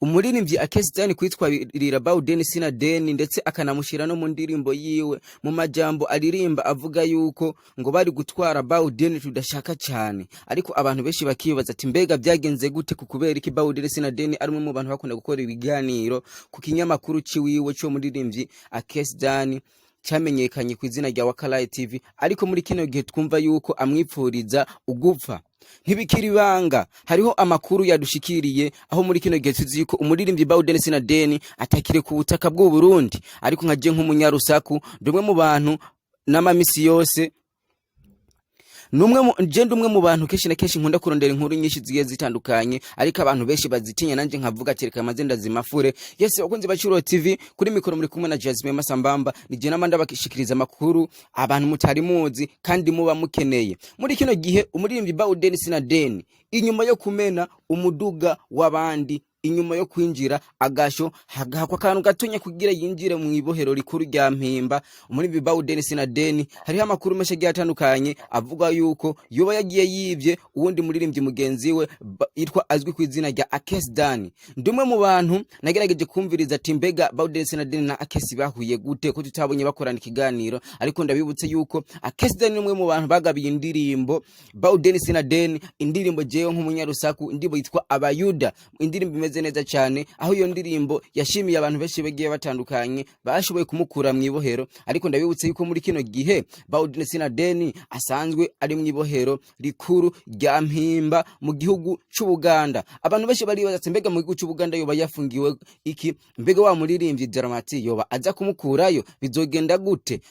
Umuririmbyi Akesitani kwitwarira Bawden Sinadeni, ndetse akanamushyira no mu ndirimbo yiwe, mu majambo aririmba avuga yuko ngo bari gutwara Bawden tudashaka cyane. Ariko abantu benshi bakibaza ati: "Mbega byagenze gute?" Ku kubera iki Bawden Sinadeni ari umwe mu bantu bakunda gukora ibiganiro ku kinyamakuru ciwiwe cyo muririmbyi Akesitani cyamenyekanye ku izina rya Wakalayi TV, ariko muri kino gihe twumva yuko amwipfuriza ugupfa. Ntibikiri ibanga, hariho amakuru yadushikiriye aho muri kino gihe tuzi yuko umuririmbyi Bawden Sinadeni atakiri ku butaka bw'u Burundi. Ariko nka je nk'umunyarusaku, ndi umwe mu bantu n'amamisi yose numwe je ndi umwe mu bantu kenshi na kenshi nkunda kurondera inkuru nyinshi zigiye zitandukanye, ariko abantu benshi bazitinya, nanje nkavuga ati: "Reka maze ndazimafure." Yes, bakunzi ba Curo TV, kuri mikoro muri kumwe na Jasmine Masambamba. Ni je nama ndabashikiriza amakuru abantu mutari muzi kandi muba mukeneye. Muri kino gihe umuririmbyi Bawden Sinadeni, inyuma yo kumena umuduga w'abandi, inyuma yo kwinjira agasho hagahakwa akantu gatonya kugira yinjire mu ibohero rikuru rya Mpimba, umuririmbyi Bawden Sinadeni hariho amakuru menshi agiye atandukanye avuga yuko yoba yagiye yivye uwundi muririmbyi mugenzi we yitwa azwi ku izina rya Akes Dan. Ndi umwe mu bantu nagerageje kumviriza ati: "Mbega Bawden Sinadeni na Akes bahuye gute, ko tutabonye bakorana ikiganiro?" Ariko ndabibutse yuko Akes Dan ni umwe mu bantu bagabiye indirimbo Bawden Sinadeni, indirimbo jewe nk'umunyarusaku, indirimbo yitwa Abayuda, indirimbo imeze neza cyane, aho iyo ndirimbo yashimiye abantu benshi bagiye batandukanye bashoboye kumukura mu ibohero. Ariko ndabibutse yuko muri kino gihe Bawden Sinadeni asanzwe ari mu ibohero rikuru rya Mpimba mu gihugu c'Ubuganda. Abantu benshi baribaza ati: "Mbega mu gihugu c'Ubuganda yoba yafungiwe iki? Mbega wa muririmbyi Dramati yoba aza kumukurayo? Bizogenda gute?"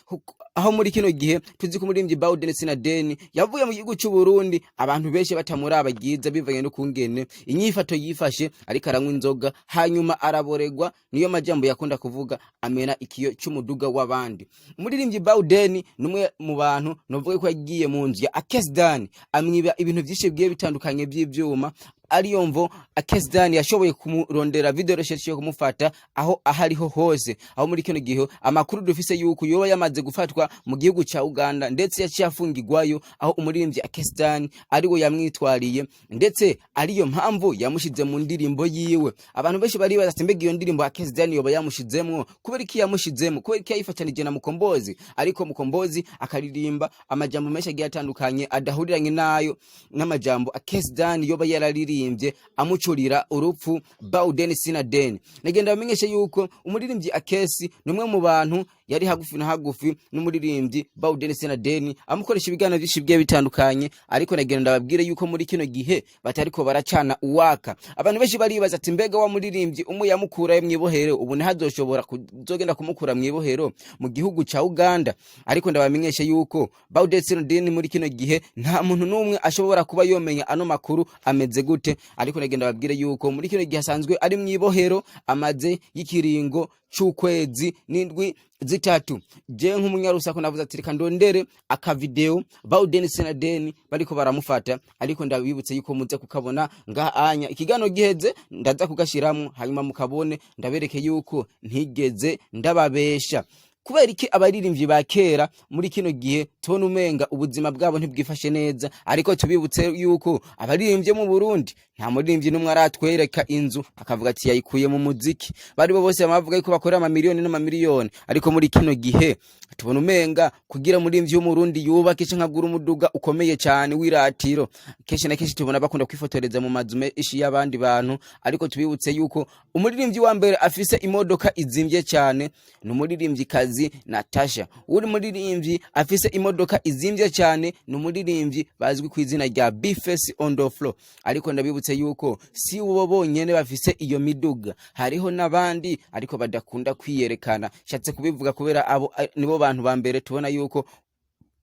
Aho muri kino gihe tuzi ko umuririmbyi Bawden Sinadeni yavuye mu gihugu c'u Burundi abantu benshi batamuraba ryiza, bivanye no kungene inyifato yifashe, ariko aranywa inzoga, hanyuma araboregwa, niyo majambo yakunda kuvuga, amena ikiyo c'umuduga w'abandi. Umuririmbyi Bawden ni umwe mu bantu novuga ko yagiye mu nzu ya Akesdan amwiba ibintu vyinshi bigiye bitandukanye vy'ivyuma, ariyo mvo Akesdan yashoboye kumurondera vidéo recherche yo kumufata aho ahariho hose. Aho muri kino gihe amakuru dufise yuko yoba yamaze gufatwa mu gihugu ca Uganda, ndetse yaciye afungirwayo, aho umuririmbyi Akesdan ariwe yamwitwariye, ndetse ariyo mpamvu yamushize mu ndirimbo yiwe. Abantu benshi baribaza ati: "Mbega iyo ndirimbo Akesdan yoba yamushizemwo kubera iki? Yamushizemo kubera iki? Yayifatanije na Mukombozi?" Ariko Mukombozi akaririmba amajambo menshi agiye atandukanye adahuriranye nayo n'amajambo Akesdan yoba yararirimbye amucurira urupfu Bawden Sinaden. Nagenda bamenyeshe yuko umuririmbyi Akesi ni umwe mu bantu yari hagufi na hagufi n'umuririmbyi Bawden Sinaden, amukoresha ibiganiro byinshi bigiye bitandukanye. Ariko nagenda ndababwire yuko muri kino gihe batariko baracana uwaka. Abantu benshi baribaza ati: "Mbega wa muririmbyi umwe yamukura mw'ibohero, ubu ntihazoshobora kuzogenda kumukura mw'ibohero mu gihugu ca Uganda?" Ariko ndabamenyeshe yuko Bawden Sinaden muri kino gihe nta muntu n'umwe ashobora kuba yomenya ano makuru ameze gute. Ariko nagenda babwire yuko muri kino gihe asanzwe ari mw'ibohero, amaze y'ikiringo c'ukwezi n'indwi 3. Je nk'umunyarusaku navuze ati: "Reka ndondere akavideo Bawden Sinaden bariko baramufata." Ariko ndabibutse yuko muze kukabona ngaha anya ikiganiro giheze, ndaza kugashiramwo hanyuma mukabone, ndabereke yuko ntigeze ndababesha. Kubera iki abaririmbyi ba kera muri kino gihe tubona umenga ubuzima bwabo ntibwifashe neza? Ariko tubibutse yuko abaririmbyi mu Burundi nta muririmbyi n'umwe aratwereka inzu akavuga ati yayikuye mu muziki. Bari bo bose bavuga yuko bakorera amamiliyoni n'amamiliyoni, ariko muri kino gihe tubona umenga kugira umuririmbyi w'Umurundi yubake canke agura umuduga ukomeye cyane w'iratiro, kenshi na kenshi tubona bakunda kwifotoreza mu mazu menshi y'abandi bantu. Ariko tubibutse yuko umuririmbyi wa mbere afise imodoka izimvye cyane ni umuririmbyikazi Natasha. Uri muririmbyi afise imodoka izimvye cyane ni umuririmbyi bazwi ku izina rya Bface on the floor. Ariko ndabibutse yuko si bo bonyene bafise iyo miduga, hariho n'abandi ariko badakunda kwiyerekana. Shatse kubivuga kubera abo nibo bantu ba mbere tubona yuko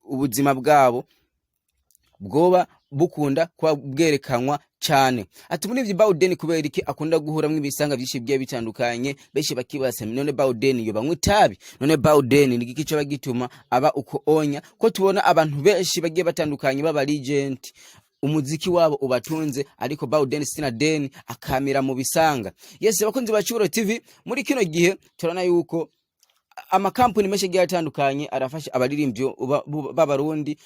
ubuzima bwabo bwoba bukunda kuba bwerekanwa cyane. Ati muri ivyo Bawden kubera iki akunda guhuramwo ibisanga vyinshi bigiye bitandukanye? Benshi bakibaza: "None Bawden yoba anywa itabi? None Bawden ni igiki coba gituma aba uko onya, ko tubona abantu benshi bagiye batandukanye baba legend, umuziki wabo ubatunze, ariko Bawden Sinaden akamira mu bisanga?" Yes, bakunzi ba Curo TV, muri kino gihe turabona yuko Amakampuni menshi agiye atandukanye arafasha abaririmbyi b'Abarundi.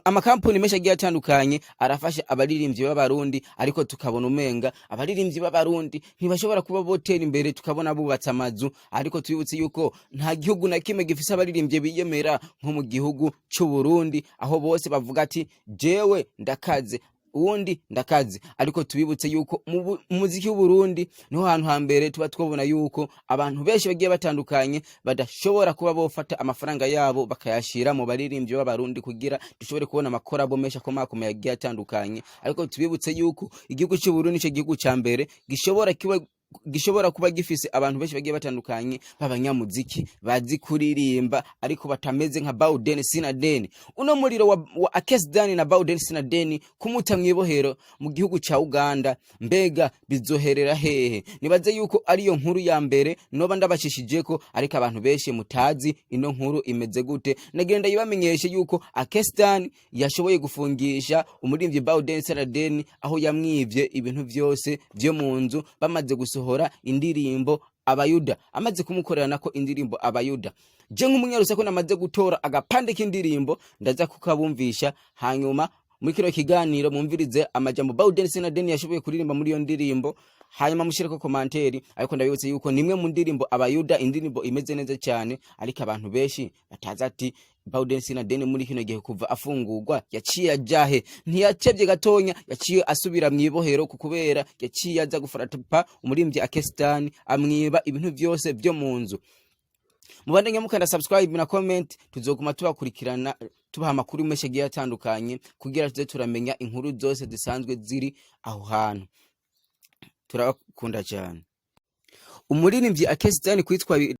Amakampuni menshi agiye atandukanye arafasha abaririmbyi b'Abarundi, ariko tukabona umenga abaririmbyi b'Abarundi ntibashobora kuba botera imbere. Tukabona bubatse amazu, ariko tubibutse yuko nta gihugu na kimwe gifise abaririmbyi biyemera nko mu gihugu c'u Burundi, aho bose bavuga ati: "Jewe ndakaze, uwundi ndakaze." Ariko tubibutse yuko mu muziki w'Uburundi niho hantu hambere tuba twabona yuko abantu benshi bagiye batandukanye badashobora kuba bofata amafaranga yabo bakayashira mu baririmbyi b'Abarundi kugira dushobore kubona ama collabo menshi akomakomeye agiye atandukanye. Ariko tubibutse yuko igihugu c'u Burundi nico gihugu ca mbere gishobora kuba gifise abantu benshi bagiye batandukanye b'abanyamuziki bazi kuririmba, ariko batameze nka Bauden Sinadeni. Uno muriro wa Akes Dani na Bauden Sinadeni kumuta mw'ibohero mu gihugu ca Uganda, mbega bizoherera hehe? Nibaze yuko ariyo nkuru ya mbere noba ndabacishijeko, ariko abantu benshi mutazi ino nkuru imeze gute. Nagenda yibamenyeshe yuko Akes Dani yashoboye gufungisha umuririmbyi Bauden Sinadeni, aho yamwivye ibintu vyose vyo mu nzu bamaze gusohora indirimbo Abayuda, amaze kumukorera nako indirimbo Abayuda. Je nk'umunyarusaku namaze gutora agapande k'indirimbo, ndaza kukabumvisha. Hanyuma muri kino kiganiro mwumvirize amajambo Bauden Sinadeni yashoboye kuririmba muri iyo ndirimbo, hanyuma mushireko commentaire. Ariko ndabibutse yuko nimwe mu ndirimbo Abayuda, indirimbo imeze neza cyane, ariko abantu benshi batazi ati Bauden Sinadeni muri kino gihe kuva afungurwa yaciye ajahe? Ntiyacevye gatonya, yaciye asubira mw'ibohero, kubera yaciye aza gufarata umurimbyi Akestani, amwiba ibintu vyose vyo mu nzu. Mubandanye mukanda subscribe na comment, tuzoguma tubakurikirana, tubaha amakuru menshi agiye atandukanye kugira tuze turamenya inkuru zose zisanzwe ziri aho hantu. Turabakunda cyane. Umuririmbyi Akestani kwitwa